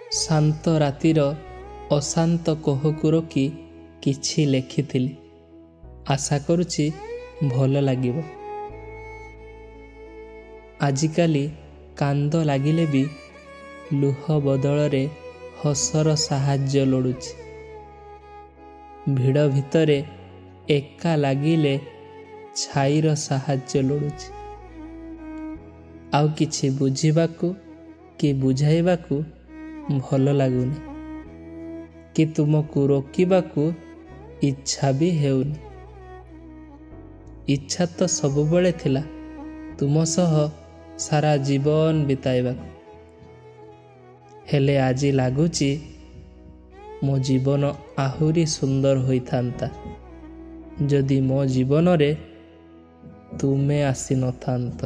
ଶାନ୍ତ ରାତିର ଅଶାନ୍ତ କୋହକୁ ରୋକି କିଛି ଲେଖିଥିଲି, ଆଶା କରୁଛି ଭଲ ଲାଗିବ। ଆଜିକାଲି କାନ୍ଦ ଲାଗିଲେ ବି ଲୁହ ବଦଳରେ ହସର ସାହାଯ୍ୟ ଲୋଡ଼ୁଛି। ଭିଡ଼ ଭିତରେ ଏକା ଲାଗିଲେ ଛାଇର ସାହାଯ୍ୟ ଲୋଡ଼ୁଛି। ଆଉ କିଛି ବୁଝିବାକୁ କି ବୁଝାଇବାକୁ ଭଲ ଲାଗୁନି, କି ତୁମକୁ ରୋକିବାକୁ ଇଚ୍ଛା ବି ହେଉନି। ଇଚ୍ଛା ତ ସବୁବେଳେ ଥିଲା ତୁମ ସହ ସାରା ଜୀବନ ବିତାଇବାକୁ, ହେଲେ ଆଜି ଲାଗୁଛି ମୋ ଜୀବନ ଆହୁରି ସୁନ୍ଦର ହୋଇଥାନ୍ତା ଯଦି ମୋ ଜୀବନରେ ତୁମେ ଆସିନଥାନ୍ତ।